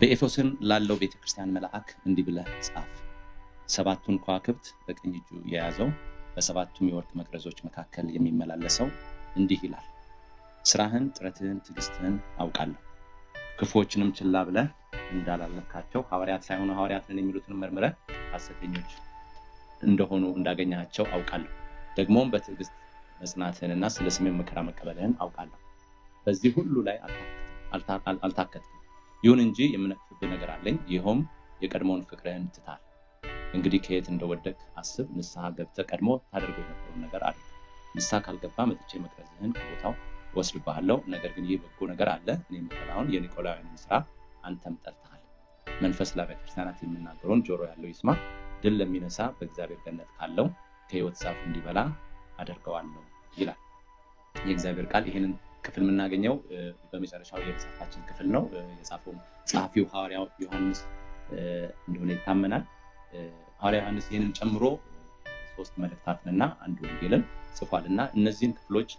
በኤፌሶን ላለው ቤተ ክርስቲያን መልአክ እንዲህ ብለህ ጻፍ። ሰባቱን ከዋክብት በቀኝ እጁ የያዘው፣ በሰባቱም የወርቅ መቅረዞች መካከል የሚመላለሰው እንዲህ ይላል። ስራህን፣ ጥረትህን፣ ትዕግስትህን አውቃለሁ። ክፉዎችንም ችላ ብለህ እንዳላለፍካቸው፣ ሐዋርያት ሳይሆኑ ሐዋርያት ነን የሚሉትን መርምረህ ሐሰተኞች እንደሆኑ እንዳገኘሃቸው አውቃለሁ። ደግሞም በትዕግስት መጽናትህንና ስለ ስሜ መከራ መቀበልህን አውቃለሁ። በዚህ ሁሉ ላይ አልታከትክም። ይሁን እንጂ የምነቅፍብህ ነገር አለኝ፣ ይኸውም የቀድሞውን ፍቅርህን ትተሃል። እንግዲህ ከየት እንደወደቅህ አስብ፣ ንስሐ ገብተህ ቀድሞ ታደርገው የነበረውን ነገር አድርግ። ንስሐ ካልገባህ መጥቼ መቅረዝህን ከቦታው እወስድብሃለሁ። ነገር ግን ይህ በጎ ነገር አለ፣ እኔ የምጠላውን የኒቆላውያንን ስራ አንተም ጠልተሃል። መንፈስ ለአብያተ ክርስቲያናት የሚናገረውን ጆሮ ያለው ይስማ። ድል ለሚነሳ በእግዚአብሔር ገነት ካለው ከሕይወት ዛፍ እንዲበላ አደርገዋለሁ ይላል የእግዚአብሔር ቃል። ይህንን ክፍል የምናገኘው በመጨረሻው የመጽሐፋችን ክፍል ነው። የጻፈው ጸሐፊው ሐዋርያው ዮሐንስ እንደሆነ ይታመናል። ሐዋርያ ዮሐንስ ይህንን ጨምሮ ሶስት መልእክታትንና አንድ ወንጌልን ጽፏል፣ እና እነዚህን ክፍሎች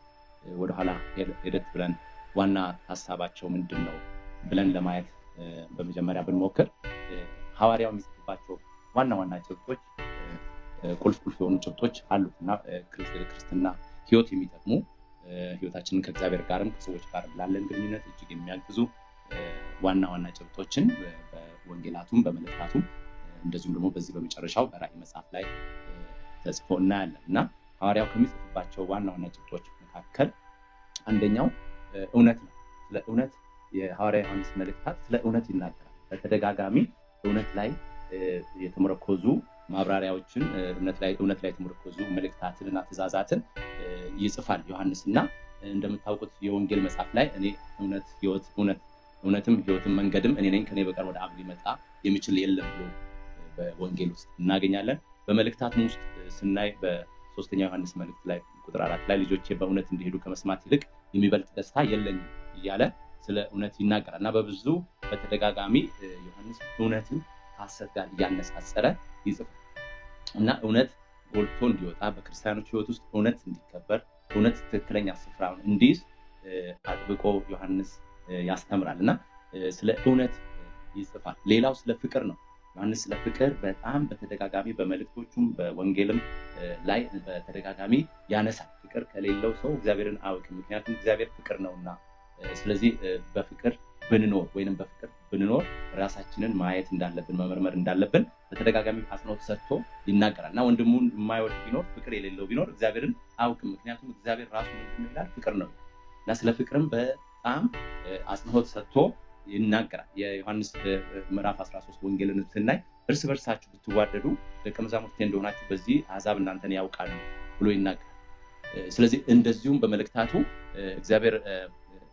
ወደኋላ ሄደት ብለን ዋና ሀሳባቸው ምንድን ነው ብለን ለማየት በመጀመሪያ ብንሞክር፣ ሐዋርያው የሚጽፍባቸው ዋና ዋና ጭብጦች፣ ቁልፍ ቁልፍ የሆኑ ጭብጦች አሉት፣ እና ክርስትና ህይወት የሚጠቅሙ፣ ህይወታችንን ከእግዚአብሔር ጋርም ከሰዎች ጋር ላለን ግንኙነት እጅግ የሚያግዙ ዋና ዋና ጭብጦችን በወንጌላቱም በመልእክታቱም እንደዚሁም ደግሞ በዚህ በመጨረሻው በራእይ መጽሐፍ ላይ ተጽፎ እናያለን። እና ሐዋርያው ከሚጽፍባቸው ዋና ዋና ጭብጦች መካከል አንደኛው እውነት ነው። ስለ እውነት የሐዋርያ ዮሐንስ መልእክታት ስለ እውነት ይናገራል። በተደጋጋሚ እውነት ላይ የተመረኮዙ ማብራሪያዎችን፣ እውነት ላይ የተመረኮዙ መልእክታትን እና ትእዛዛትን ይጽፋል ዮሐንስ። እና እንደምታውቁት የወንጌል መጽሐፍ ላይ እኔ እውነት ህይወት እውነት እውነትም ህይወትም መንገድም እኔ ነኝ፣ ከኔ በቀር ወደ አብ ሊመጣ የሚችል የለም ብሎ በወንጌል ውስጥ እናገኛለን። በመልእክታትም ውስጥ ስናይ በሶስተኛ ዮሐንስ መልእክት ላይ ቁጥር 4 ላይ ልጆቼ በእውነት እንዲሄዱ ከመስማት ይልቅ የሚበልጥ ደስታ የለኝም እያለ ስለ እውነት ይናገራል። እና በብዙ በተደጋጋሚ ዮሐንስ እውነትን ከሐሰት ጋር እያነጻጸረ ይጽፋል፣ እና እውነት ጎልቶ እንዲወጣ፣ በክርስቲያኖች ህይወት ውስጥ እውነት እንዲከበር፣ እውነት ትክክለኛ ስፍራውን እንዲይዝ አጥብቆ ዮሐንስ ያስተምራል እና ስለ እውነት ይጽፋል። ሌላው ስለ ፍቅር ነው። ዮሐንስ ስለ ፍቅር በጣም በተደጋጋሚ በመልእክቶቹም በወንጌልም ላይ በተደጋጋሚ ያነሳል። ፍቅር ከሌለው ሰው እግዚአብሔርን አያውቅም፣ ምክንያቱም እግዚአብሔር ፍቅር ነውና። ስለዚህ በፍቅር ብንኖር ወይንም በፍቅር ብንኖር ራሳችንን ማየት እንዳለብን፣ መመርመር እንዳለብን በተደጋጋሚ አጽንኦት ሰጥቶ ይናገራል። እና ወንድሙን የማይወድ ቢኖር፣ ፍቅር የሌለው ቢኖር እግዚአብሔርን አያውቅም፣ ምክንያቱም እግዚአብሔር ራሱ ምንድን ነው ይላል? ፍቅር ነው። እና ስለ ፍቅርም በጣም አጽንኦት ሰጥቶ ይናገራል። የዮሐንስ ምዕራፍ 13 ወንጌልን ስናይ እርስ በርሳችሁ ብትዋደዱ ደቀ መዛሙርቴ እንደሆናችሁ በዚህ አሕዛብ እናንተን ያውቃሉ ብሎ ይናገራል። ስለዚህ እንደዚሁም በመልእክታቱ እግዚአብሔር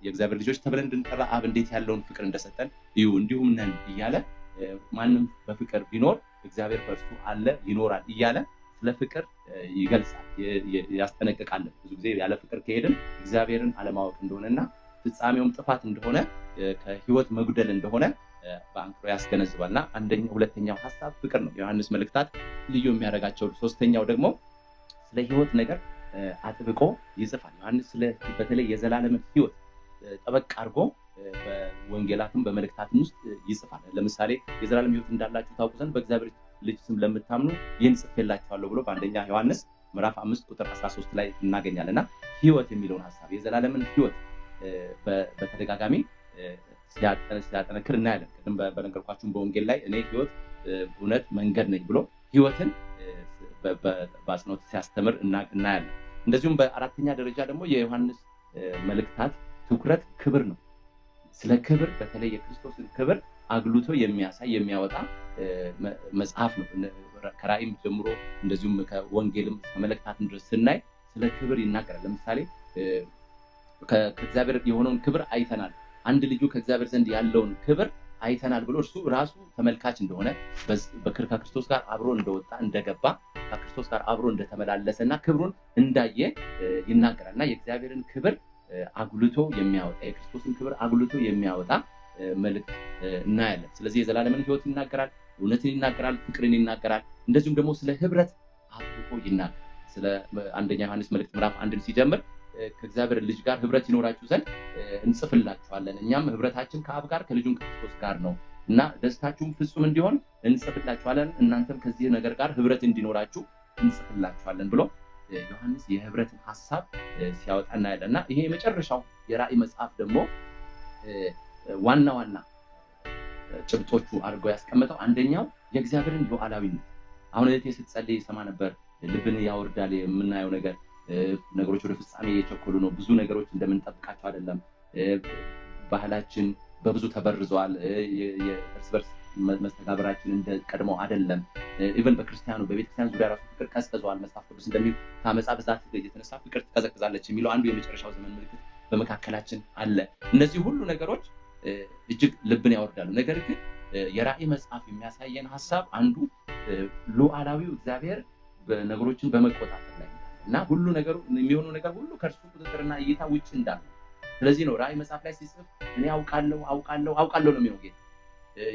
የእግዚአብሔር ልጆች ተብለን እንድንጠራ አብ እንዴት ያለውን ፍቅር እንደሰጠን እዩ፣ እንዲሁም ነን እያለ፣ ማንም በፍቅር ቢኖር እግዚአብሔር በእርሱ አለ ይኖራል እያለ ስለ ፍቅር ይገልጻል፣ ያስጠነቅቃል። ብዙ ጊዜ ያለ ፍቅር ከሄድን እግዚአብሔርን አለማወቅ እንደሆነና ፍጻሜውም ጥፋት እንደሆነ፣ ከህይወት መጉደል እንደሆነ በአንክሮ ያስገነዝባል። እና አንደኛው ሁለተኛው ሀሳብ ፍቅር ነው። የዮሐንስ መልእክታት ልዩ የሚያደርጋቸው ሶስተኛው ደግሞ ስለ ህይወት ነገር አጥብቆ ይጽፋል። ዮሐንስ ስለ በተለይ የዘላለምን ህይወት ጠበቅ አድርጎ በወንጌላትም በመልእክታትም ውስጥ ይጽፋል። ለምሳሌ የዘላለም ህይወት እንዳላችሁ ታውቁ ዘንድ በእግዚአብሔር ልጅ ስም ለምታምኑ ይህን ጽፌላችኋለሁ ብሎ በአንደኛ ዮሐንስ ምዕራፍ 5 ቁጥር 13 ላይ እናገኛለን። እና ህይወት የሚለውን ሀሳብ፣ የዘላለምን ህይወት በተደጋጋሚ ሲያጠነክር እናያለን። ቅድም በነገርኳችሁም በወንጌል ላይ እኔ ህይወት፣ እውነት፣ መንገድ ነኝ ብሎ ህይወትን በአጽንኦት ሲያስተምር እናያለን። እንደዚሁም በአራተኛ ደረጃ ደግሞ የዮሐንስ መልእክታት ትኩረት ክብር ነው። ስለ ክብር፣ በተለይ የክርስቶስን ክብር አጉልቶ የሚያሳይ፣ የሚያወጣ መጽሐፍ ነው። ከራእይም ጀምሮ እንደዚሁም ከወንጌልም እስከ መልእክታትም ድረስ ስናይ ስለ ክብር ይናገራል። ለምሳሌ ከእግዚአብሔር የሆነውን ክብር አይተናል፣ አንድ ልጁ ከእግዚአብሔር ዘንድ ያለውን ክብር አይተናል ብሎ እርሱ ራሱ ተመልካች እንደሆነ፣ ከክርስቶስ ጋር አብሮ እንደወጣ እንደገባ፣ ከክርስቶስ ጋር አብሮ እንደተመላለሰ እና ክብሩን እንዳየ ይናገራል። እና የእግዚአብሔርን ክብር አጉልቶ የሚያወጣ፣ የክርስቶስን ክብር አጉልቶ የሚያወጣ መልእክት እናያለን። ስለዚህ የዘላለምን ሕይወት ይናገራል፣ እውነትን ይናገራል፣ ፍቅርን ይናገራል። እንደዚሁም ደግሞ ስለ ህብረት አጥብቆ ይናገራል። ስለ አንደኛ ዮሐንስ መልእክት ምዕራፍ 1ን ሲጀምር ከእግዚአብሔር ልጅ ጋር ህብረት ይኖራችሁ ዘንድ እንጽፍላችኋለን። እኛም ህብረታችን ከአብ ጋር ከልጁም ከክርስቶስ ጋር ነው። እና ደስታችሁም ፍጹም እንዲሆን እንጽፍላችኋለን፣ እናንተም ከዚህ ነገር ጋር ህብረት እንዲኖራችሁ እንጽፍላችኋለን ብሎ ዮሐንስ የህብረትን ሀሳብ ሲያወጣ እናያለን። እና ይሄ የመጨረሻው የራእይ መጽሐፍ ደግሞ ዋና ዋና ጭብጦቹ አድርጎ ያስቀመጠው አንደኛው የእግዚአብሔርን ሉዓላዊነት። አሁን እህቴ ስትጸልይ ሰማ ነበር። ልብን ያወርዳል የምናየው ነገር፣ ነገሮች ወደ ፍጻሜ እየቸኮሉ ነው። ብዙ ነገሮች እንደምንጠብቃቸው አይደለም። ባህላችን በብዙ ተበርዘዋል። የእርስ በርስ መስተጋብራችን እንደ ቀድሞው አይደለም። Even በክርስቲያኑ በቤተክርስቲያን ዙሪያ ራሱ ፍቅር ቀዝቅዟል። መጽሐፍ ቅዱስ እንደሚል ከአመፃ ብዛት የተነሳ ፍቅር ትቀዘቅዛለች የሚለው አንዱ የመጨረሻው ዘመን ምልክት በመካከላችን አለ። እነዚህ ሁሉ ነገሮች እጅግ ልብን ያወርዳሉ። ነገር ግን የራእይ መጽሐፍ የሚያሳየን ሀሳብ አንዱ ሉዓላዊው እግዚአብሔር ነገሮችን በመቆጣጠር ላይ እና ሁሉ ነገሩ የሚሆነው ነገር ሁሉ ከእርሱ ቁጥጥርና እይታ ውጭ እንዳለ። ስለዚህ ነው ራእይ መጽሐፍ ላይ ሲጽፍ እኔ አውቃለሁ፣ አውቃለሁ፣ አውቃለሁ ነው የሚለው ጌታ።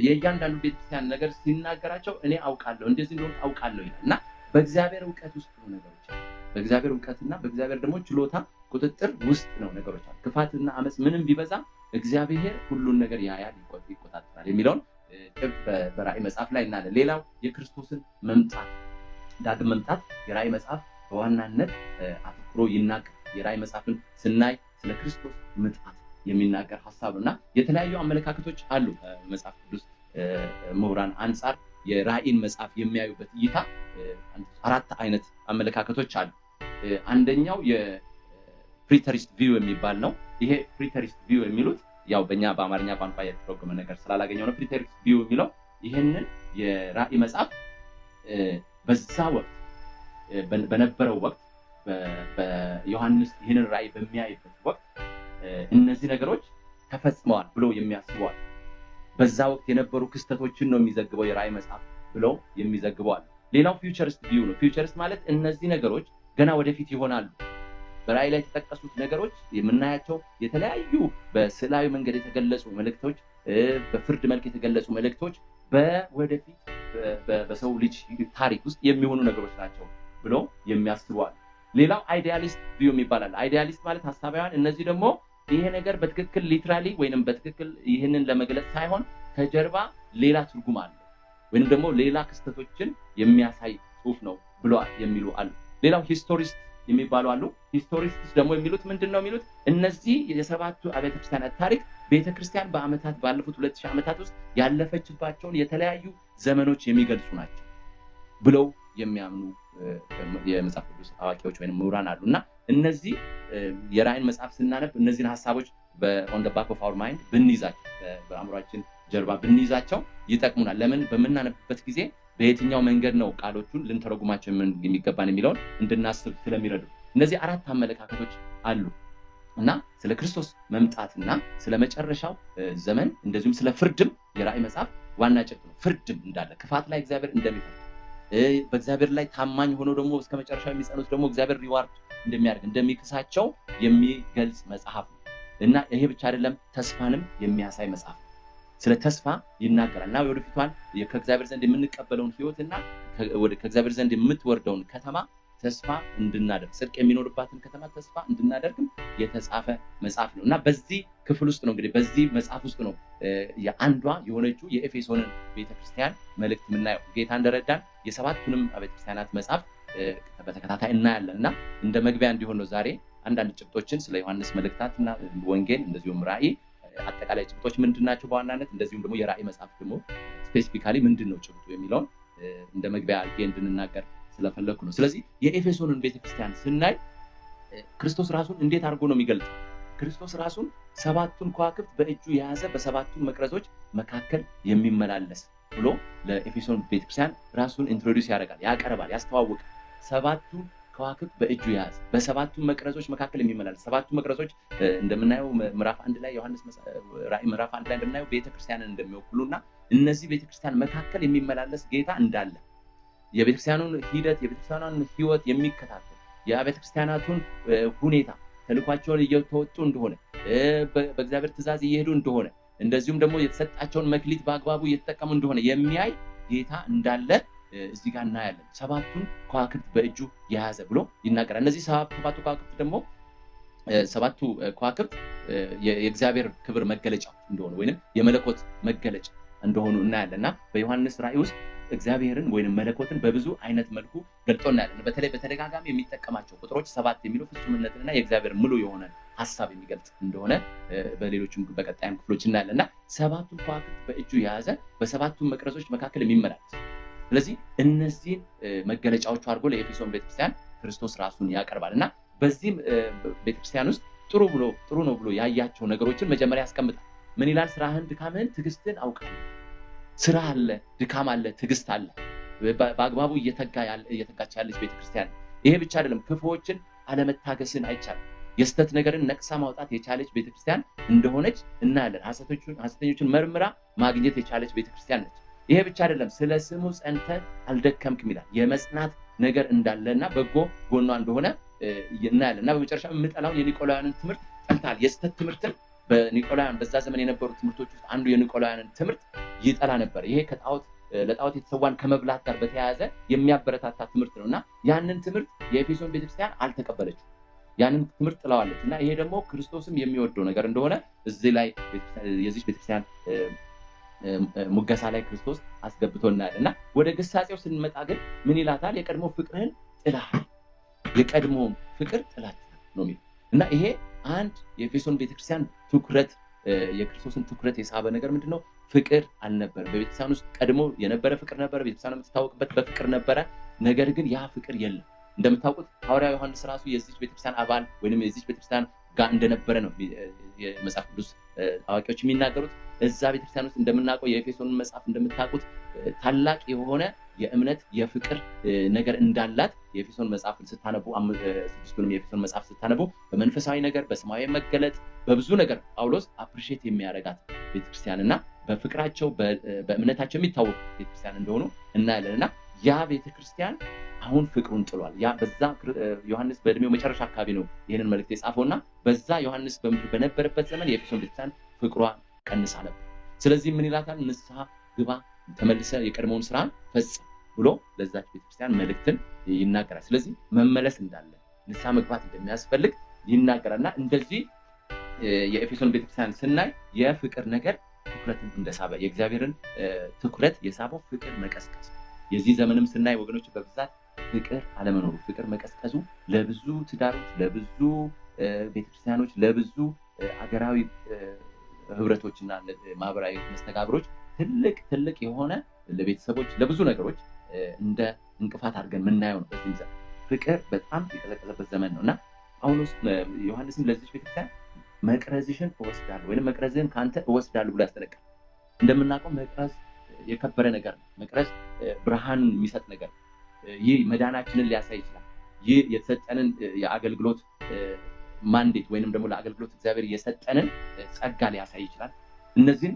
የእያንዳንዱ ቤተክርስቲያን ነገር ሲናገራቸው እኔ አውቃለሁ፣ እንደዚህ እንደሆነ አውቃለሁ ይላል። እና በእግዚአብሔር እውቀት ውስጥ ነው ነገሮች አሉ። በእግዚአብሔር እውቀትና በእግዚአብሔር ደግሞ ችሎታ ቁጥጥር ውስጥ ነው ነገሮች አሉ። ክፋትና አመፅ ምንም ቢበዛ እግዚአብሔር ሁሉን ነገር ያያል፣ ይቆጣጠራል የሚለውን ጭብጥ በራእይ መጽሐፍ ላይ እናያለን። ሌላው የክርስቶስን መምጣት፣ ዳግም መምጣት የራእይ መጽሐፍ በዋናነት አተኩሮ ይናገራል። የራእይ መጽሐፍን ስናይ ስለ ክርስቶስ ምጽአት የሚናገር ሀሳብ እና የተለያዩ አመለካከቶች አሉ። ከመጽሐፍ ቅዱስ ምሁራን አንጻር የራእይን መጽሐፍ የሚያዩበት እይታ አራት አይነት አመለካከቶች አሉ። አንደኛው የ preterist view የሚባል ነው። ይሄ preterist view የሚሉት ያው በእኛ በአማርኛ ቋንቋ የተተረጎመ ነገር ስላላገኘው ነው። Preterist view የሚለው ይህንን የራእይ መጽሐፍ በዛ ወቅት በነበረው ወቅት፣ በዮሐንስ ይህንን ራእይ በሚያይበት ወቅት እነዚህ ነገሮች ተፈጽመዋል ብሎ የሚያስበዋል። በዛ ወቅት የነበሩ ክስተቶችን ነው የሚዘግበው የራእይ መጽሐፍ ብለው የሚዘግበዋል። ሌላው futurist view ነው። Futurist ማለት እነዚህ ነገሮች ገና ወደፊት ይሆናሉ። በራእይ ላይ የተጠቀሱት ነገሮች፣ የምናያቸው የተለያዩ በስዕላዊ መንገድ የተገለጹ መልእክቶች፣ በፍርድ መልክ የተገለጹ መልእክቶች በወደፊት በሰው ልጅ ታሪክ ውስጥ የሚሆኑ ነገሮች ናቸው ብሎ የሚያስበዋል። ሌላው idealist view የሚባል አለ። Idealist ማለት ሀሳባውያን። እነዚህ ደግሞ ይሄ ነገር በትክክል literally ወይንም በትክክል ይህንን ለመግለጽ ሳይሆን ከጀርባ ሌላ ትርጉም አለ ወይንም ደግሞ ሌላ ክስተቶችን የሚያሳይ ጽሁፍ ነው ብሎ የሚሉ አሉ። ሌላው historist የሚባሉ አሉ። Historists ደግሞ የሚሉት ምንድን ነው የሚሉት? እነዚህ የሰባቱ አብያተ ክርስቲያናት ታሪክ ቤተክርስቲያን በአመታት ባለፉት 2000 ዓመታት ውስጥ ያለፈችባቸውን የተለያዩ ዘመኖች የሚገልጹ ናቸው ብለው የሚያምኑ የመጽሐፍ ቅዱስ አዋቂዎች ወይም ምሁራን አሉ። እና እነዚህ የራእይን መጽሐፍ ስናነብ እነዚህን ሀሳቦች on the back of our mind ብንይዛቸው፣ በአእምሯችን ጀርባ ብንይዛቸው ይጠቅሙናል። ለምን? በምናነብበት ጊዜ በየትኛው መንገድ ነው ቃሎቹን ልንተረጉማቸው የሚገባን የሚለውን እንድናስብ ስለሚረዱ። እነዚህ አራት አመለካከቶች አሉ። እና ስለ ክርስቶስ መምጣትና ስለ መጨረሻው ዘመን እንደዚሁም ስለ ፍርድም የራእይ መጽሐፍ ዋና ጭብጥ ነው። ፍርድም እንዳለ፣ ክፋት ላይ እግዚአብሔር እንደሚፈርድ፣ በእግዚአብሔር ላይ ታማኝ ሆኖ ደግሞ እስከ መጨረሻው የሚጸኑት ደግሞ እግዚአብሔር reward እንደሚያደርግ፣ እንደሚክሳቸው የሚገልጽ መጽሐፍ ነው። እና ይሄ ብቻ አይደለም፣ ተስፋንም የሚያሳይ መጽሐፍ ነው። ስለ ተስፋ ይናገራል እና ወደፊቷን ከእግዚአብሔር ዘንድ የምንቀበለውን ህይወት እና ከእግዚአብሔር ዘንድ የምትወርደውን ከተማ ተስፋ እንድናደርግ፣ ጽድቅ የሚኖርባትን ከተማ ተስፋ እንድናደርግም የተጻፈ መጽሐፍ ነው። እና በዚህ ክፍል ውስጥ ነው፣ እንግዲህ በዚህ መጽሐፍ ውስጥ ነው የአንዷ የሆነችው የኤፌሶንን ቤተክርስቲያን መልእክት የምናየው። ጌታ እንደረዳን የሰባቱንም ቤተክርስቲያናት መጽሐፍ በተከታታይ እናያለን። እና እንደ መግቢያ እንዲሆን ነው ዛሬ አንዳንድ ጭብጦችን ስለ ዮሐንስ መልእክታት እና ወንጌል እንደዚሁም ራእይ አጠቃላይ ጭብጦች ምንድን ናቸው በዋናነት፣ እንደዚሁም ደግሞ የራእይ መጽሐፍ ደግሞ specifically ምንድን ነው ጭብጡ የሚለውን እንደ መግቢያ አድርጌ እንድንናገር ስለፈለግኩ ነው። ስለዚህ የኤፌሶንን ቤተክርስቲያን ስናይ ክርስቶስ ራሱን እንዴት አድርጎ ነው የሚገልጠው? ክርስቶስ ራሱን ሰባቱን ከዋክብት በእጁ የያዘ፣ በሰባቱ መቅረዞች መካከል የሚመላለስ ብሎ ለኤፌሶን ቤተክርስቲያን ራሱን introduce ያደርጋል፣ ያቀርባል፣ ያስተዋውቃል። ሰባቱን ከዋክብት በእጁ የያዘ፣ በሰባቱ መቅረዞች መካከል የሚመላለስ። ሰባቱ መቅረዞች እንደምናየው ምዕራፍ 1 ላይ፣ ዮሐንስ ራእይ ምዕራፍ 1 ላይ እንደምናየው ቤተክርስቲያንን እንደሚወክሉና እነዚህ ቤተክርስቲያን መካከል የሚመላለስ ጌታ እንዳለ፣ የቤተክርስቲያኑን ሂደት፣ የቤተክርስቲያኗን ህይወት የሚከታተል፣ የአብያተ ክርስቲያናቱን ሁኔታ፣ ተልኳቸውን እየተወጡ እንደሆነ፣ በእግዚአብሔር ትእዛዝ እየሄዱ እንደሆነ፣ እንደዚሁም ደግሞ የተሰጣቸውን መክሊት በአግባቡ እየተጠቀሙ እንደሆነ የሚያይ ጌታ እንዳለ እዚህ ጋር እናያለን። ሰባቱን ከዋክብት በእጁ የያዘ ብሎ ይናገራል። እነዚህ ሰባቱ ከዋክብት ደግሞ፣ ሰባቱ ከዋክብት የእግዚአብሔር ክብር መገለጫ እንደሆነ ወይንም የመለኮት መገለጫ እንደሆኑ እናያለን እና በዮሐንስ ራእይ ውስጥ እግዚአብሔርን ወይም መለኮትን በብዙ አይነት መልኩ ገልጦ እናያለን። በተለይ በተደጋጋሚ የሚጠቀማቸው ቁጥሮች 7 የሚለው ፍጹምነትንና የእግዚአብሔር ሙሉ የሆነ ሐሳብ የሚገልጽ እንደሆነ በሌሎችም በቀጣይም ክፍሎች እናያለን እና 7ቱን ከዋክብት በእጁ የያዘ በሰባቱ መቅረዞች መካከል የሚመላለስ፣ ስለዚህ እነዚህን መገለጫዎቹ አድርጎ ለኤፌሶን ቤተክርስቲያን ክርስቶስ ራሱን ያቀርባል እና በዚህም ቤተክርስቲያን ውስጥ ጥሩ ነው ብሎ ያያቸው ነገሮችን መጀመሪያ ያስቀምጣል። ምን ይላል? ስራህን፣ ድካምህን፣ ትዕግስትህን አውቃለሁ። ስራ አለ፣ ድካም አለ፣ ትዕግስት አለ። በአግባቡ እየተጋች ያለች ቤተክርስቲያን። ይሄ ብቻ አይደለም፣ ክፉዎችን አለመታገስን አይቻልም። የስተት ነገርን ነቅሳ ማውጣት የቻለች ቤተክርስቲያን እንደሆነች እናያለን። ሐሰተኞችን መርምራ ማግኘት የቻለች ቤተክርስቲያን ነች። ይሄ ብቻ አይደለም፣ ስለ ስሙ ጸንተህ አልደከምክም ይላል። የመጽናት ነገር እንዳለና በጎ ጎኗ እንደሆነ እናያለን። እና በመጨረሻ የምጠላውን የኒቆላውያንን ትምህርት ጠልተሃል። የስተት ትምህርትን በኒቆላውያን በዛ ዘመን የነበሩ ትምህርቶች ውስጥ አንዱ የኒቆላውያንን ትምህርት ይጠላ ነበር። ይሄ ለጣዖት የተሰዋን ከመብላት ጋር በተያያዘ የሚያበረታታ ትምህርት ነውና ያንን ትምህርት የኤፌሶን ቤተክርስቲያን አልተቀበለችም። ያንን ትምህርት ጥለዋለች። እና ይሄ ደግሞ ክርስቶስም የሚወደው ነገር እንደሆነ እዚህ ላይ የዚህ ቤተክርስቲያን ሙገሳ ላይ ክርስቶስ አስገብቶ እናያለን። እና ወደ ግሳጼው ስንመጣ ግን ምን ይላታል? የቀድሞ ፍቅርህን ጥለሃል፣ የቀድሞ ፍቅር ጥላችኋል ነው የሚለው። እና ይሄ አንድ የኤፌሶን ቤተክርስቲያን ትኩረት የክርስቶስን ትኩረት የሳበ ነገር ምንድነው? ፍቅር አልነበረም። በቤተክርስቲያን ውስጥ ቀድሞ የነበረ ፍቅር ነበር። ቤተክርስቲያን የምትታወቅበት በፍቅር ነበረ። ነገር ግን ያ ፍቅር የለም። እንደምታውቁት ሐዋርያው ዮሐንስ ራሱ የዚህች ቤተክርስቲያን አባል ወይንም የዚህች ቤተክርስቲያን ጋር እንደነበረ ነው የመጽሐፍ ቅዱስ አዋቂዎች የሚናገሩት። እዛ ቤተክርስቲያን ውስጥ እንደምናውቀው የኤፌሶንን መጽሐፍ እንደምታውቁት ታላቅ የሆነ የእምነት የፍቅር ነገር እንዳላት የኤፌሶን መጽሐፍን ስታነቡ፣ 6ቱንም የኤፌሶን መጽሐፍ ስታነቡ በመንፈሳዊ ነገር፣ በሰማያዊ መገለጥ፣ በብዙ ነገር ጳውሎስ appreciate የሚያደርጋት ቤተክርስቲያን እና በፍቅራቸው በእምነታቸው የሚታወቁ ቤተክርስቲያን እንደሆኑ እናያለን። እና ያ ቤተክርስቲያን አሁን ፍቅሩን ጥሏል። ያ በዛ ዮሐንስ በእድሜው መጨረሻ አካባቢ ነው ይሄንን መልእክት የጻፈውና በዛ ዮሐንስ በምድር በነበረበት ዘመን የኤፌሶን ቤተክርስቲያን ፍቅሯ ቀንሳ ነበር። ስለዚህ ምን ይላታል? ንስሐ ግባ፣ ተመልሰ የቀድሞውን ስራ ፈጽም ብሎ ለዛች ቤተክርስቲያን መልእክትን ይናገራል። ስለዚህ መመለስ እንዳለ ንስሐ መግባት እንደሚያስፈልግ ይናገራልና እንደዚህ የኤፌሶን ቤተክርስቲያን ስናይ የፍቅር ነገር ትኩረትን እንደሳበ የእግዚአብሔርን ትኩረት የሳበው ፍቅር መቀስቀስ። የዚህ ዘመንም ስናይ ወገኖች በብዛት ፍቅር አለመኖሩ ፍቅር መቀስቀሱ ለብዙ ትዳሮች፣ ለብዙ ቤተክርስቲያኖች፣ ለብዙ አገራዊ ህብረቶችና ማህበራዊ መስተጋብሮች ትልቅ ትልቅ የሆነ ለቤተሰቦች ለብዙ ነገሮች እንደ እንቅፋት አድርገን የምናየው ነው። በዚህ ዘመን ፍቅር በጣም የቀዘቀዘበት ዘመን ነውና ጳውሎስ ዮሐንስም ለዚች ቤተክርስቲያን መቅረዝሽን እወስዳለሁ ወይንም መቅረዝህን ካንተ እወስዳለሁ ብሎ ያስጠነቅቃል። እንደምናውቀው መቅረዝ የከበረ ነገር ነው። መቅረዝ ብርሃንን የሚሰጥ ነገር ነው። ይህ መዳናችንን ሊያሳይ ይችላል። ይህ የተሰጠንን የአገልግሎት mandate ወይንም ደግሞ ለአገልግሎት እግዚአብሔር የሰጠንን ጸጋ ሊያሳይ ይችላል። እነዚህን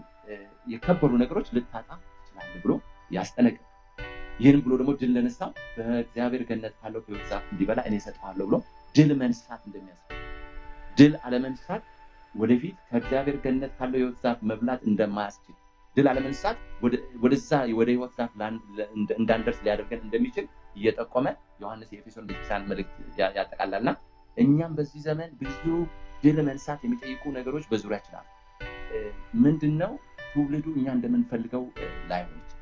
የከበሩ ነገሮች ልታጣ ትችላለህ ብሎ ያስጠነቅቃል። ይህንም ብሎ ደግሞ ድል ለነሳው በእግዚአብሔር ገነት ካለው ከሕይወት ዛፍ እንዲበላ እኔ እሰጠዋለሁ ብሎ ድል መንሳት እንደሚያስፈልግ፣ ድል አለመንሳት ወደፊት ከእግዚአብሔር ገነት ካለው የሕይወት ዛፍ መብላት እንደማያስችል፣ ድል አለመንሳት ወደዛ ወደ ሕይወት ዛፍ እንዳንደርስ ሊያደርገን እንደሚችል እየጠቆመ ዮሐንስ የኤፌሶን ቤተክርስቲያን መልእክት ያጠቃልላልና እኛም በዚህ ዘመን ብዙ ድል መንሳት የሚጠይቁ ነገሮች በዙሪያችን አሉ። ምንድነው? ትውልዱ እኛ እንደምንፈልገው ላይሆን ይችላል።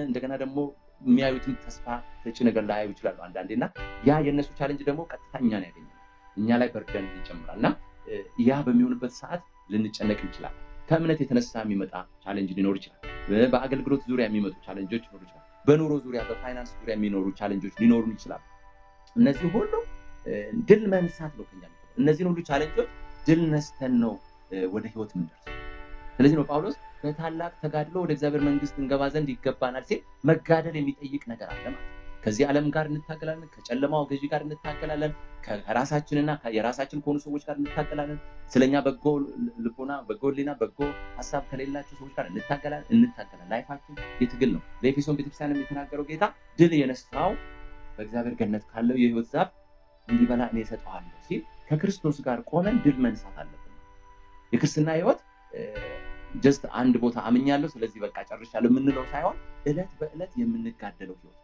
እንደገና ደግሞ የሚያዩትም ተስፋ ሰጪ ነገር ላያዩ ይችላሉ አንዳንዴ እና ያ የነሱ challenge ደግሞ ቀጥታ እኛን ያገኛል። እኛ ላይ burden ይጨምራል እና ያ በሚሆንበት ሰዓት ልንጨነቅ እንችላለን። ከእምነት የተነሳ የሚመጣ challenge ሊኖር ይችላል። በአገልግሎት ዙሪያ የሚመጡ challenge ኦች ሊኖሩ ይችላል። በኑሮ ዙሪያ፣ በፋይናንስ ዙሪያ የሚኖሩ challenge ኦች ሊኖሩ ይችላሉ። እነዚህ ሁሉ ድል መንሳት ነው ከኛ የሚጠበቀው። እነዚህን ሁሉ challenge ኦች ድል ነስተን ነው ወደ ህይወት የምንደርሰው። ስለዚህ ነው ጳውሎስ በታላቅ ተጋድሎ ወደ እግዚአብሔር መንግስት እንገባ ዘንድ ይገባናል ሲል መጋደል የሚጠይቅ ነገር አለ ማለት ነው። ከዚህ ዓለም ጋር እንታገላለን፣ ከጨለማው ገዢ ጋር እንታገላለን፣ ከራሳችንና የራሳችን ከሆኑ ሰዎች ጋር እንታገላለን፣ ስለኛ በጎ ልቦና፣ በጎ ህሊና፣ በጎ ሐሳብ ከሌላቸው ሰዎች ጋር እንታገላለን እንታገላለን። life ኣችን የትግል ነው። ለኤፌሶን ቤተክርስቲያን የተናገረው ጌታ ድል የነሳው በእግዚአብሔር ገነት ካለው የህይወት ዛፍ እንዲበላ እኔ እሰጠዋለሁ ሲል ከክርስቶስ ጋር ቆመን ድል መንሳት አለብን። የክርስትና ህይወት just አንድ ቦታ አምኛለሁ ስለዚህ በቃ ጨርሻለሁ የምንለው ሳይሆን እለት በእለት የምንጋደለው ህይወት።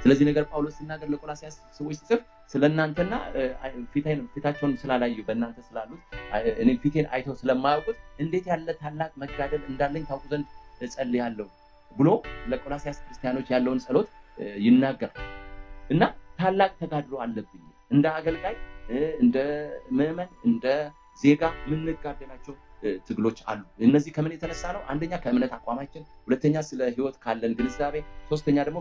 ስለዚህ ነገር ጳውሎስ ሲናገር ለቆላስይስ ሰዎች ሲጽፍ ስለናንተና ፊታቸውን ስላላዩ በእናንተ ስላሉት እኔ ፊቴን አይተው ስለማያውቁት እንዴት ያለ ታላቅ መጋደል እንዳለኝ ታውቁ ዘንድ እጸልያለሁ ብሎ ለቆላስያስ ክርስቲያኖች ያለውን ጸሎት ይናገራል። እና ታላቅ ተጋድሎ አለብኝ እንደ አገልጋይ፣ እንደ ምዕመን፣ እንደ ዜጋ የምንጋደላቸው ትግሎች አሉ። እነዚህ ከምን የተነሳ ነው? አንደኛ ከእምነት አቋማችን፣ ሁለተኛ ስለ ሕይወት ካለን ግንዛቤ፣ ሶስተኛ ደግሞ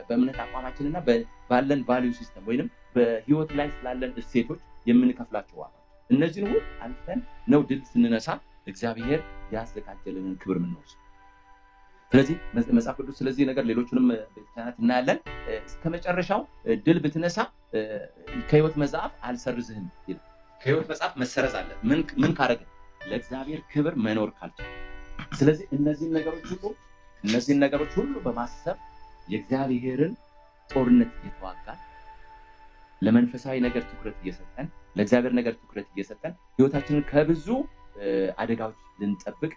በእምነት አቋማችን እና ባለን value system ወይንም በሕይወት ላይ ስላለን እሴቶች የምንከፍላቸው ዋጋ። እነዚህን ሁሉ አልፈን ነው ድል ስንነሳ እግዚአብሔር ያዘጋጀልንን ክብር የምንወርሰው። ስለዚህ መጽሐፍ ቅዱስ ስለዚህ ነገር ሌሎቹንም ቤተክርስቲያናት እናያለን። እስከ መጨረሻው ድል ብትነሳ ከሕይወት መጽሐፍ አልሰርዝህም ይላል። ከሕይወት መጽሐፍ መሰረዝ አለ። ምን ካረገ? ለእግዚአብሔር ክብር መኖር ካልቻለ። ስለዚህ እነዚህን ነገሮች ሁሉ በማሰብ የእግዚአብሔርን ጦርነት እየተዋጋን፣ ለመንፈሳዊ ነገር ትኩረት እየሰጠን፣ ለእግዚአብሔር ነገር ትኩረት እየሰጠን ህይወታችንን ከብዙ አደጋዎች ልንጠብቅ፣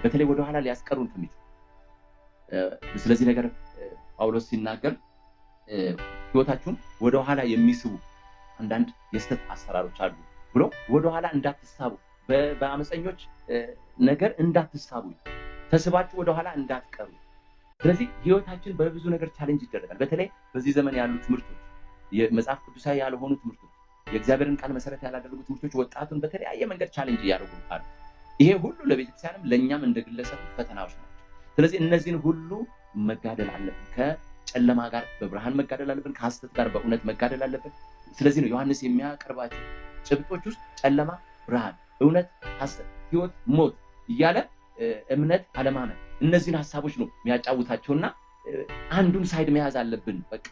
በተለይ ወደኋላ ሊያስቀሩን ከሚችሉ፣ ስለዚህ ነገር ጳውሎስ ሲናገር ህይወታችሁን ወደኋላ የሚስቡ አንዳንድ የስህተት አሰራሮች አሉ ብሎ፣ ወደኋላ እንዳትሳቡ፣ በአመፀኞች ነገር እንዳትሳቡ፣ ተስባችሁ ወደኋላ እንዳትቀሩ። ስለዚህ ህይወታችን በብዙ ነገር challenge ይደረጋል። በተለይ በዚህ ዘመን ያሉ ትምህርቶች፣ የመጽሐፍ ቅዱሳዊ ያልሆኑ ትምህርቶች፣ የእግዚአብሔርን ቃል መሰረት ያላደረጉ ትምህርቶች ወጣቱን በተለያየ መንገድ challenge እያደረጉ አሉ። ይሄ ሁሉ ለቤተክርስቲያንም ለእኛም እንደ ግለሰብ ፈተናዎች ናቸው። ስለዚህ እነዚህን ሁሉ መጋደል አለብን። ከጨለማ ጋር በብርሃን መጋደል አለብን። ከሐሰት ጋር በእውነት መጋደል አለብን። ስለዚህ ነው ዮሐንስ የሚያቀርባቸው ጭብጦች ውስጥ ጨለማ፣ ብርሃን፣ እውነት፣ ሐሰት፣ ህይወት፣ ሞት እያለ፣ እምነት፣ አለማመን፣ እነዚህን ሀሳቦች ነው የሚያጫውታቸውና አንዱን side መያዝ አለብን። በቃ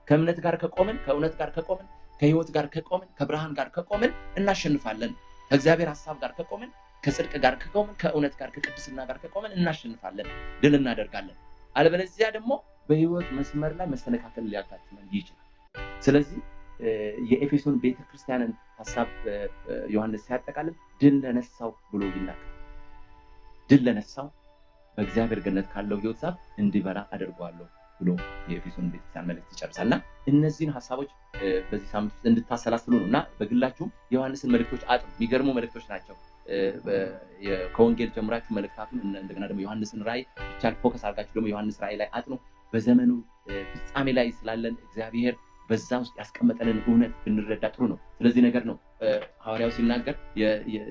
ከእምነት ጋር ከቆምን፣ ከእውነት ጋር ከቆምን፣ ከህይወት ጋር ከቆምን፣ ከብርሃን ጋር ከቆምን እናሸንፋለን። ከእግዚአብሔር ሀሳብ ጋር ከቆምን፣ ከጽድቅ ጋር ከቆምን፣ ከእውነት ጋር፣ ከቅድስና ጋር ከቆምን እናሸንፋለን፣ ድል እናደርጋለን። አለበለዚያ ደግሞ በህይወት መስመር ላይ መሰነካከል ሊያጋጥመን ይችላል። ስለዚህ የኤፌሶን ቤተክርስቲያንን ሀሳብ ዮሐንስ ሲያጠቃልል ድል ለነሳው ብሎ ይናገራል። ድል ለነሳው በእግዚአብሔር ገነት ካለው ህይወት ዛፍ እንዲበላ አደርገዋለሁ ብሎ የኤፌሶን ቤተክርስቲያን መልእክት ይጨርሳል። እና እነዚህን ሀሳቦች በዚህ ሳምንት ውስጥ እንድታሰላስሉ ነው። እና በግላችሁም የዮሐንስን መልእክቶች አጥኑ። የሚገርሙ መልእክቶች ናቸው። ከወንጌል ጀምራችሁ መልእክታቱን፣ እንደገና ደግሞ ዮሐንስን ራእይ ብቻ focus አድርጋችሁ ደግሞ ዮሐንስ ራእይ ላይ አጥኑ። በዘመኑ ፍጻሜ ላይ ስላለን እግዚአብሔር በዛ ውስጥ ያስቀመጠንን እውነት ብንረዳ ጥሩ ነው። ስለዚህ ነገር ነው ሐዋርያው ሲናገር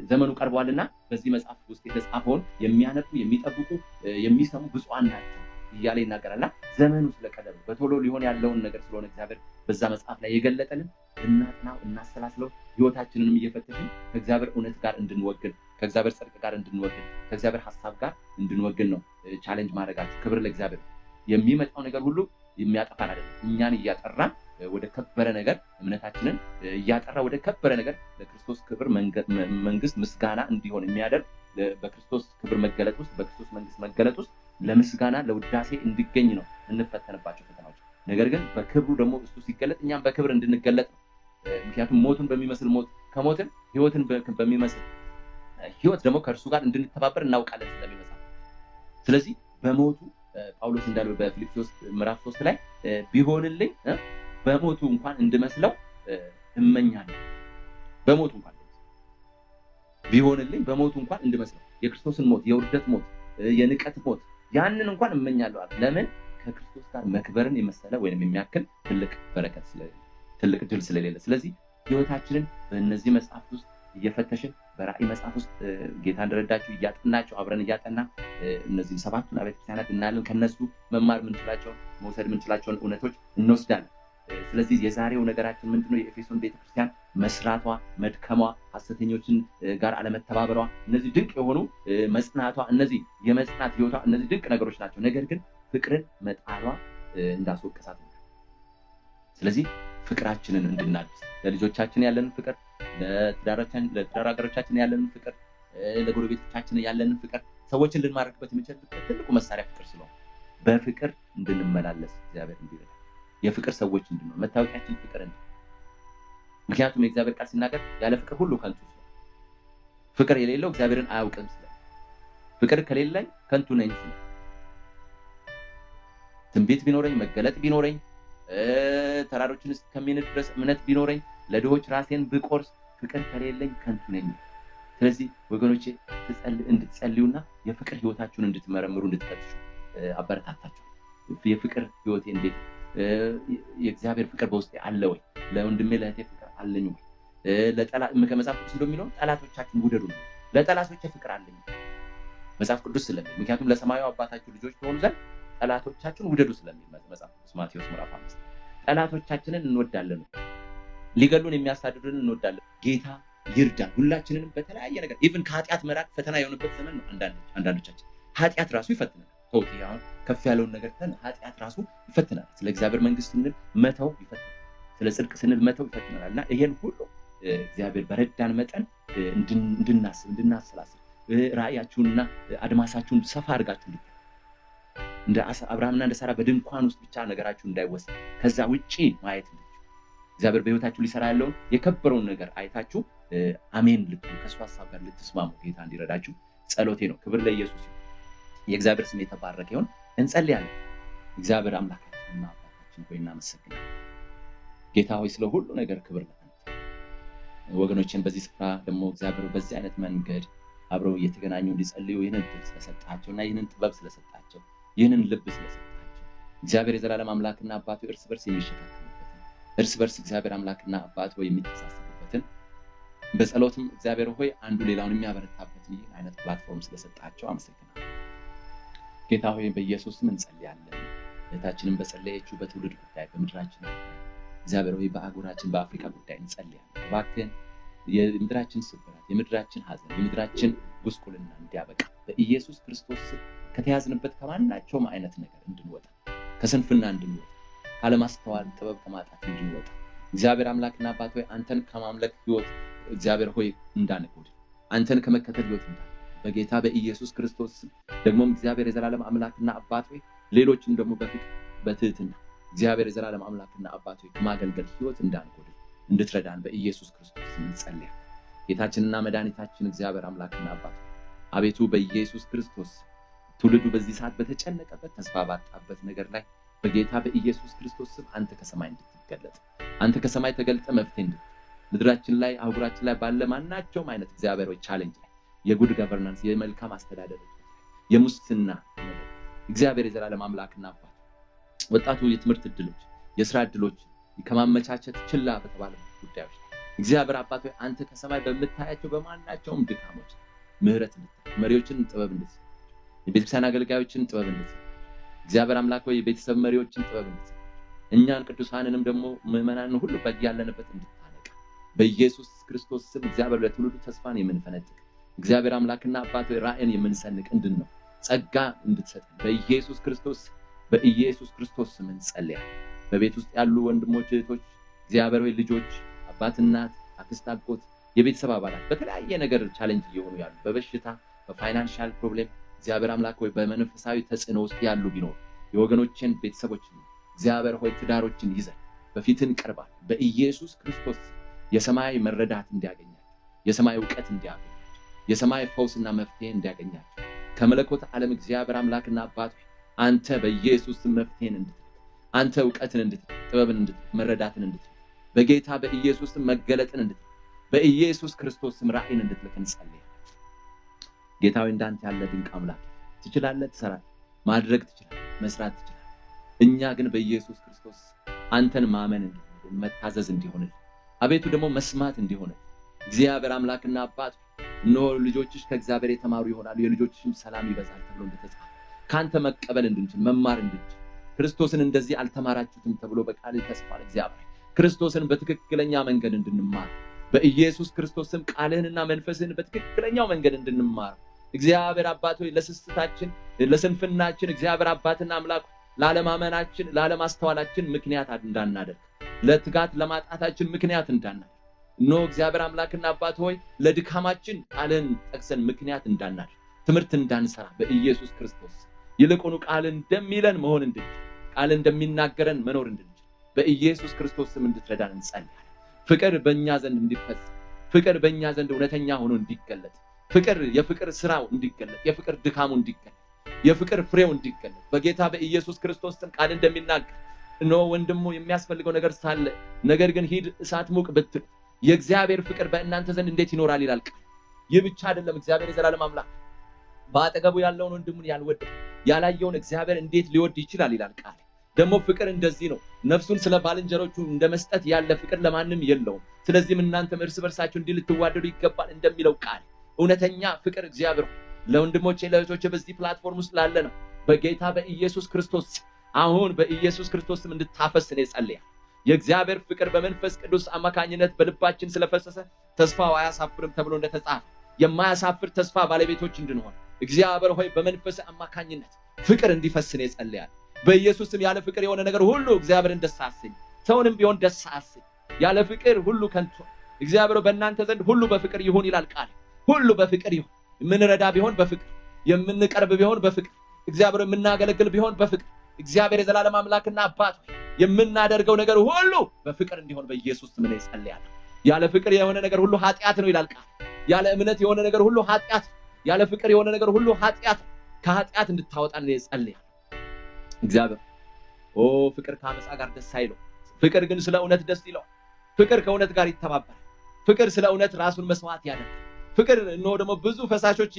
ዘመኑ ቀርቧልና በዚህ መጽሐፍ ውስጥ የተጻፈውን የሚያነቡ፣ የሚጠብቁ፣ የሚሰሙ ብፁዓን ናቸው እያለ ይናገራል። እና ዘመኑ ስለቀረበ፣ በቶሎ ሊሆን ያለውን ነገር ስለሆነ እግዚአብሔር በዛ መጽሐፍ ላይ የገለጠልን እናጥናው፣ እናሰላስለው፣ ህይወታችንንም እየፈተሽን ከእግዚአብሔር እውነት ጋር እንድንወግን፣ ከእግዚአብሔር ጽድቅ ጋር እንድንወግን፣ ከእግዚአብሔር ሀሳብ ጋር እንድንወግን ነው challenge ማድረጋችሁ። ክብር ለእግዚአብሔር። የሚመጣው ነገር ሁሉ የሚያጠፋን አይደለም። እኛን እያጠራን ወደ ከበረ ነገር፣ እምነታችንን እያጠራ ወደ ከበረ ነገር፣ ለክርስቶስ ክብር መንግስት ምስጋና እንዲሆን የሚያደርግ፣ በክርስቶስ ክብር መገለጥ ውስጥ፣ በክርስቶስ መንግስት መገለጥ ውስጥ ለምስጋና ለውዳሴ እንዲገኝ ነው እንፈተንባቸው ፈተናዎች። ነገር ግን በክብሩ ደግሞ እሱ ሲገለጥ እኛም በክብር እንድንገለጥ ነው። ምክንያቱም ሞቱን በሚመስል ሞት ከሞትን ህይወትን በሚመስል ህይወት ደግሞ ከእርሱ ጋር እንድንተባበር እናውቃለን ስለሚመጣ። ስለዚህ በሞቱ ጳውሎስ እንዳለው በፊልጵስዩስ ምዕራፍ 3 ላይ ቢሆንልኝ በሞቱ እንኳን እንድመስለው እመኛለሁ። በሞቱ እንኳን ቢሆንልኝ በሞቱ እንኳን እንድመስለው፣ የክርስቶስን ሞት፣ የውርደት ሞት፣ የንቀት ሞት፣ ያንን እንኳን እመኛለሁ አለ። ለምን? ከክርስቶስ ጋር መክበርን የመሰለ ወይም የሚያክል ትልቅ በረከት ስለሌለ፣ ትልቅ ድል ስለሌለ። ስለዚህ ህይወታችንን በእነዚህ መጽሐፍት ውስጥ እየፈተሽን፣ በራእይ መጽሐፍ ውስጥ ጌታ እንደረዳችሁ እያጠናችሁ፣ አብረን እያጠና እነዚህም ሰባቱን አብያተ ክርስቲያናት እናያለን። ከነሱ መማር የምንችላቸውን፣ መውሰድ የምንችላቸውን እውነቶች እንወስዳለን። ስለዚህ የዛሬው ነገራችን ምንድነው? የኤፌሶን ቤተክርስቲያን መስራቷ፣ መድከሟ፣ ሐሰተኞችን ጋር አለመተባበሯ፣ እነዚህ ድንቅ የሆኑ መጽናቷ፣ እነዚህ የመጽናት ህይወቷ፣ እነዚህ ድንቅ ነገሮች ናቸው። ነገር ግን ፍቅርን መጣሏ እንዳስወቀሳት ነው። ስለዚህ ፍቅራችንን እንድናድስ፣ ለልጆቻችን ያለንን ፍቅር፣ ለትዳር አጋሮቻችን ያለንን ፍቅር፣ ለጎረቤቶቻችን ያለንን ፍቅር፣ ሰዎችን ልንማርክበት የምንችልበት ትልቁ መሳሪያ ፍቅር ስለሆነ በፍቅር እንድንመላለስ እግዚአብሔር እንዲረዳ፣ የፍቅር ሰዎች እንድንሆን፣ መታወቂያችን ፍቅር እንዲ፣ ምክንያቱም የእግዚአብሔር ቃል ሲናገር ያለ ፍቅር ሁሉ ከንቱ ስለሆነ፣ ፍቅር የሌለው እግዚአብሔርን አያውቅም ስለ፣ ፍቅር ከሌለኝ ከንቱ ነኝ ስለ፣ ትንቢት ቢኖረኝ፣ መገለጥ ቢኖረኝ፣ ተራሮችን እስከሚንድ ድረስ እምነት ቢኖረኝ፣ ለድሆች ራሴን ብቆርስ፣ ፍቅር ከሌለኝ ከንቱ ነኝ። ስለዚህ ወገኖቼ እንድትጸልዩና የፍቅር ህይወታችሁን እንድትመረምሩ እንድትፈትሹ አበረታታችሁ። የፍቅር ህይወቴ እንዴት፣ የእግዚአብሔር ፍቅር በውስጤ አለ ወይ? ለወንድሜ ለእህቴ ፍቅር አለኝ ወይ? ከመጽሐፍ ቅዱስ እንደሚለው ጠላቶቻችሁን ውደዱ ነው። ለጠላቶቼ ፍቅር አለኝ መጽሐፍ ቅዱስ ስለሚል፣ ምክንያቱም ለሰማዩ አባታችሁ ልጆች ትሆኑ ዘንድ ጠላቶቻችሁን ውደዱ ስለሚል መጽሐፍ ቅዱስ ማቴዎስ ምዕራፍ 5 ጠላቶቻችንን እንወዳለን፣ ሊገሉን የሚያሳድዱን እንወዳለን። ጌታ ይርዳን ሁላችንንም በተለያየ ነገር። Even ከኃጢአት መራቅ ፈተና የሆነበት ዘመን ነው። አንዳንዶቻችን ኃጢአት ራሱ ይፈትናል። ተውት፣ አሁን ከፍ ያለውን ነገር ትተን ኃጢአት ራሱ ይፈትናል። ስለ እግዚአብሔር መንግስት ስንል መተው ይፈትናል። ስለ ጽድቅ ስንል መተው ይፈትናል። እና ይሄን ሁሉ እግዚአብሔር በረዳን መጠን እንድናስብ፣ እንድናሰላስል፣ ራእያችሁንና አድማሳችሁን ሰፋ አድርጋችሁ እንድታዩ፣ እንደ አብርሃምና እንደ ሳራ በድንኳን ውስጥ ብቻ ነገራችሁ እንዳይወሰን ከዛ ውጪ ማየት እንድትችሉ፣ እግዚአብሔር በህይወታችሁ ሊሰራ ያለውን የከበረውን ነገር አይታችሁ አሜን ልትሉ፣ ከእሱ ሀሳብ ጋር ልትስማሙ ጌታ እንዲረዳችሁ ጸሎቴ ነው። ክብር ለኢየሱስ ይሁን። የእግዚአብሔር ስም የተባረከ ይሁን። እንጸልያለን። እግዚአብሔር አምላካችንና አባታችን ሆይ እናመሰግናለን። ጌታ ሆይ ስለ ሁሉ ነገር ክብር ለአንተ። ወገኖችን በዚህ ስፍራ ደግሞ እግዚአብሔር በዚህ አይነት መንገድ አብረው እየተገናኙ እንዲጸልዩ ይህንን እድል ስለሰጣቸው እና ይህንን ጥበብ ስለሰጣቸው፣ ይህንን ልብ ስለሰጣቸው፣ እግዚአብሔር የዘላለም አምላክና አባቱ እርስ በርስ የሚሸካከሙበትን፣ እርስ በርስ እግዚአብሔር አምላክና አባት ሆይ የሚተሳሰቡበትን፣ በጸሎትም እግዚአብሔር ሆይ አንዱ ሌላውን የሚያበረታበትን ይህን አይነት platform ስለሰጣቸው አመሰግናለሁ። ጌታ ሆይ በኢየሱስ ስም እንጸልያለን። እህታችንን በጸለየችው በትውልድ ጉዳይ፣ በምድራችን ጉዳይ፣ እግዚአብሔር ሆይ በአህጉራችን በአፍሪካ ጉዳይ እንጸልያለን። እባክህን የምድራችን ስብራት፣ የምድራችን ሐዘን፣ የምድራችን ጉስቁልና እንዲያበቃ በኢየሱስ ክርስቶስ ስም ከተያዝንበት ከማናቸውም አይነት ነገር እንድንወጣ፣ ከስንፍና እንድንወጣ፣ ካለማስተዋል ጥበብ ከማጣት እንድንወጣ፣ እግዚአብሔር አምላክና አባት ሆይ አንተን ከማምለክ ህይወት እግዚአብሔር ሆይ እንዳንጎድል፣ አንተን ከመከተል ህይወት እንዳንጎድል በጌታ በኢየሱስ ክርስቶስ ስም፣ ደግሞም እግዚአብሔር የዘላለም አምላክና አባት ሆይ ሌሎችን ደግሞ በፍቅር በትህትና እግዚአብሔር የዘላለም አምላክና አባት ሆይ ከማገልገል ህይወት እንዳንጎድል እንድትረዳን በኢየሱስ ክርስቶስ ስም እንጸልያለን። ጌታችንና መድኃኒታችን እግዚአብሔር አምላክና አባት ሆይ አቤቱ በኢየሱስ ክርስቶስ ትውልዱ በዚህ ሰዓት በተጨነቀበት ተስፋ ባጣበት ነገር ላይ በጌታ በኢየሱስ ክርስቶስ ስም አንተ ከሰማይ እንድትገለጥ፣ አንተ ከሰማይ ተገልጠህ መፍትሄ እንድትል፣ ምድራችን ላይ አህጉራችን ላይ ባለ ማናቸውም አይነት እግዚአብሔር ሆይ challenge ላይ፣ የ good governance የመልካም አስተዳደር፣ የሙስና ነገር፣ እግዚአብሔር የዘላለም አምላክና አባት ወጣቱ የትምህርት እድሎች፣ የስራ እድሎች ከማመቻቸት ችላ በተባለ ጉዳዮች ላይ እግዚአብሔር አባት ሆይ አንተ ከሰማይ በምታያቸው በማናቸውም ድካሞች ምህረት እንድትል፣ መሪዎችን ጥበብ እንድትሰጥ፣ የቤተክርስቲያን አገልጋዮችን ጥበብ እንድትሰጥ፣ እግዚአብሔር አምላክ ሆይ የቤተሰብ መሪዎችን ጥበብ እንድትሰጥ፣ እኛን ቅዱሳንንም ደግሞ ምዕመናንን ሁሉ በያለንበት እንድታነቃ በኢየሱስ ክርስቶስ ስም፣ እግዚአብሔር ለትውልዱ ተስፋን የምንፈነጥቅ፣ እግዚአብሔር አምላክና አባት ሆይ ራእይን የምንሰንቅ እንድንሆን ጸጋ እንድትሰጠን በኢየሱስ ክርስቶስ በኢየሱስ ክርስቶስ ስም እንጸልያለን። በቤት ውስጥ ያሉ ወንድሞች፣ እህቶች፣ እግዚአብሔር ሆይ ልጆች፣ አባት፣ እናት፣ አክስት፣ አጎት፣ የቤተሰብ አባላት በተለያየ ነገር challenge እየሆኑ ያሉ፣ በበሽታ፣ በ financial problem፣ እግዚአብሔር አምላክ ሆይ በመንፈሳዊ ተጽዕኖ ውስጥ ያሉ ቢኖሩ የወገኖችን ቤተሰቦች እግዚአብሔር ሆይ ትዳሮችን ይዘን በፊትህ እንቀርባለን። በኢየሱስ ክርስቶስ የሰማይ መረዳት እንዲያገኛቸው፣ የሰማይ እውቀት እንዲያገኛቸው፣ የሰማይ ፈውስና መፍትሄ እንዲያገኛቸው፣ ከመለኮት ዓለም እግዚአብሔር አምላክና አባት አንተ በኢየሱስ ስም መፍትሄን እንድትልክ፣ አንተ እውቀትን እንድትልክ፣ ጥበብን እንድትልክ፣ መረዳትን እንድትልክ፣ በጌታ በኢየሱስ ስም መገለጥን እንድትልክ፣ በኢየሱስ ክርስቶስ ስም ራእይን እንድትልክ እንጸልያለን። ጌታ ሆይ እንዳንተ ያለ ድንቅ አምላክ፣ ትችላለህ፣ ትሰራለህ፣ ማድረግ ትችላለህ፣ መስራት ትችላለህ። እኛ ግን በኢየሱስ ክርስቶስ አንተን ማመን እንዲሆንልን፣ መታዘዝ እንዲሆንልን፣ አቤቱ ደግሞ መስማት እንዲሆንልን፣ እግዚአብሔር አምላክና አባት እነሆ ልጆችሽ ከእግዚአብሔር የተማሩ ይሆናሉ፣ የልጆችሽም ሰላም ይበዛል ተብሎ እንደተጻፈ ከአንተ መቀበል እንድንችል፣ መማር እንድንችል፣ ክርስቶስን እንደዚህ አልተማራችሁትም ተብሎ በቃል ተጽፏል። እግዚአብሔር ክርስቶስን በትክክለኛ መንገድ እንድንማር በኢየሱስ ክርስቶስ ስም ቃልህንና መንፈስህን በትክክለኛው መንገድ እንድንማር፣ እግዚአብሔር አባት ሆይ ለስስታችን፣ ለስንፍናችን፣ እግዚአብሔር አባትና አምላክ ላለማመናችን፣ ላለማስተዋላችን ምክንያት እንዳናደርግ፣ ለትጋት ለማጣታችን ምክንያት እንዳናደርግ፣ እነሆ እግዚአብሔር አምላክና አባት ሆይ ለድካማችን ቃልህን ጠቅሰን ምክንያት እንዳናደርግ፣ ትምህርት እንዳንሰራ በኢየሱስ ክርስቶስ ይልቁኑ ቃል እንደሚለን መሆን እንድንችል፣ ቃል እንደሚናገረን መኖር እንድንችል በኢየሱስ ክርስቶስ ስም እንድትረዳን እንጸልያለን። ፍቅር በእኛ ዘንድ እንዲፈጽም፣ ፍቅር በእኛ ዘንድ እውነተኛ ሆኖ እንዲገለጥ፣ ፍቅር የፍቅር ስራው እንዲገለጥ፣ የፍቅር ድካሙ እንዲገለጥ፣ የፍቅር ፍሬው እንዲገለጥ በጌታ በኢየሱስ ክርስቶስ ስም ቃል እንደሚናገር እነሆ ወንድሙ የሚያስፈልገው ነገር ሳለ ነገር ግን ሂድ እሳት ሙቅ ብትል የእግዚአብሔር ፍቅር በእናንተ ዘንድ እንዴት ይኖራል ይላል ቃል። ይህ ብቻ አይደለም። እግዚአብሔር የዘላለም አምላክ በአጠገቡ ያለውን ወንድሙን ያልወደደ ያላየውን እግዚአብሔር እንዴት ሊወድ ይችላል? ይላል ቃል። ደግሞ ፍቅር እንደዚህ ነው፣ ነፍሱን ስለ ባልንጀሮቹ እንደ መስጠት ያለ ፍቅር ለማንም የለውም። ስለዚህም እናንተም እርስ በርሳችሁ እንዲህ ልትዋደዱ ይገባል እንደሚለው ቃል እውነተኛ ፍቅር እግዚአብሔር ለወንድሞቼ ለእህቶቼ በዚህ platform ውስጥ ላለ ነው በጌታ በኢየሱስ ክርስቶስ አሁን በኢየሱስ ክርስቶስ ስም እንድታፈስ እኔ ጸልያለሁ። የእግዚአብሔር ፍቅር በመንፈስ ቅዱስ አማካኝነት በልባችን ስለፈሰሰ ተስፋው አያሳፍርም ተብሎ እንደተጻፈ የማያሳፍር ተስፋ ባለቤቶች እንድንሆን እግዚአብሔር ሆይ በመንፈስ አማካኝነት ፍቅር እንዲፈስ እኔ ጸልያለሁ። በኢየሱስ ስም ያለ ፍቅር የሆነ ነገር ሁሉ እግዚአብሔርን ደስ አያሰኝ፣ ሰውንም ቢሆን ደስ አያሰኝ። ያለ ፍቅር ሁሉ ከንቱ። እግዚአብሔር በእናንተ ዘንድ ሁሉ በፍቅር ይሁን ይላል ቃል። ሁሉ በፍቅር ይሁን። የምንረዳ ቢሆን በፍቅር፣ የምንቀርብ ቢሆን በፍቅር፣ እግዚአብሔር የምናገለግል ቢሆን በፍቅር፣ እግዚአብሔር የዘላለም አምላክና አባት ሆይ የምናደርገው ነገር ሁሉ በፍቅር እንዲሆን በኢየሱስ ስም እኔ ጸልያለሁ። ያለ ፍቅር የሆነ ነገር ሁሉ ኃጢአት ነው ይላል ቃል። ያለ እምነት የሆነ ነገር ሁሉ ኃጢአት፣ ያለ ፍቅር የሆነ ነገር ሁሉ ኃጢአት። ከኃጢአት እንድታወጣን እኔ ጸልያለሁ። እግዚአብሔር ፍቅር ከአመፃ ጋር ደስ አይለው። ፍቅር ግን ስለ እውነት ደስ ይለዋል። ፍቅር ከእውነት ጋር ይተባበራል። ፍቅር ስለ እውነት ራሱን መስዋዕት ያደርጋል። ፍቅር እነሆ ደግሞ ብዙ ፈሳሾች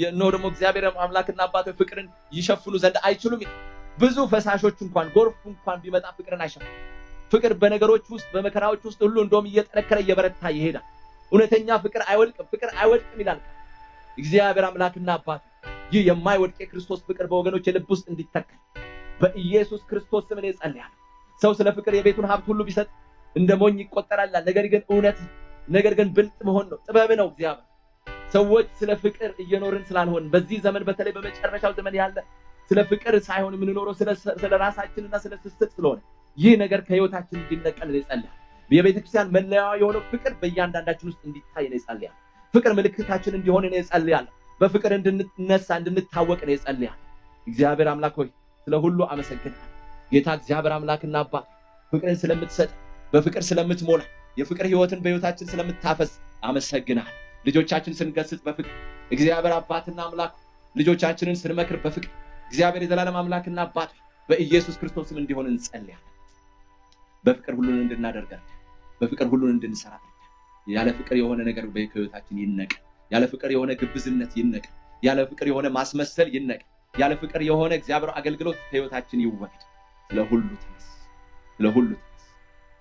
እነሆ ደግሞ እግዚአብሔር አምላክና አባት ፍቅርን ይሸፍኑ ዘንድ አይችሉም። ብዙ ፈሳሾች እንኳን ጎርፍ እንኳን ቢመጣ ፍቅርን አይሸፍንም። ፍቅር በነገሮች ውስጥ በመከራዎች ውስጥ ሁሉ እንደውም እየጠነከረ እየበረታ ይሄዳል። እውነተኛ ፍቅር አይወድቅም። ፍቅር አይወድቅም ይላል እግዚአብሔር አምላክና አባት። ይህ የማይወድቅ የክርስቶስ ፍቅር በወገኖች የልብ ውስጥ እንዲተከል በኢየሱስ ክርስቶስ ስም እኔ ጸልያለሁ። ሰው ስለ ፍቅር የቤቱን ሀብት ሁሉ ቢሰጥ እንደ ሞኝ ይቆጠራል። ነገር ግን እውነት ነገር ግን ብልጥ መሆን ነው፣ ጥበብ ነው። እግዚአብሔር ሰዎች ስለ ፍቅር እየኖርን ስላልሆን በዚህ ዘመን በተለይ በመጨረሻው ዘመን ያለ ስለ ፍቅር ሳይሆን የምንኖረው ስለ ራሳችንና ስለ ስስት ስለሆነ ይህ ነገር ከህይወታችን እንዲነቀል እኔ ጸልያለሁ። የቤተክርስቲያን መለያዋ የሆነው ፍቅር በእያንዳንዳችን ውስጥ እንዲታይ እኔ ጸልያለሁ። ፍቅር ምልክታችን እንዲሆን እኔ ጸልያለሁ። በፍቅር እንድንነሳ እንድንታወቅ እኔ ጸልያለሁ። እግዚአብሔር አምላክ ሆይ ስለ ሁሉ አመሰግናለሁ። ጌታ እግዚአብሔር አምላክና አባት ፍቅርን ስለምትሰጥ በፍቅር ስለምትሞላ የፍቅር ህይወትን በህይወታችን ስለምታፈስ አመሰግናለሁ። ልጆቻችን ስንገስጽ በፍቅር እግዚአብሔር አባትና አምላክ ልጆቻችንን ስንመክር በፍቅር እግዚአብሔር የዘላለም አምላክና አባት በኢየሱስ ክርስቶስም እንዲሆን እንጸልያለን። በፍቅር ሁሉን እንድናደርግ፣ በፍቅር ሁሉን እንድንሰራ፣ ያለ ፍቅር የሆነ ነገር በህይወታችን ይነቅ። ያለ ፍቅር የሆነ ግብዝነት ይነቅ። ያለ ፍቅር የሆነ ማስመሰል ይነቅ። ያለ ፍቅር የሆነ እግዚአብሔር አገልግሎት ከህይወታችን ይወገድ። ስለ ሁሉ ተነስ፣ ስለ ሁሉ ተነስ።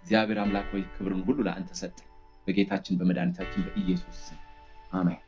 እግዚአብሔር አምላክ ሆይ ክብርን ሁሉ ለአንተ ሰጠ። በጌታችን በመድኃኒታችን በኢየሱስ ስም አሜን።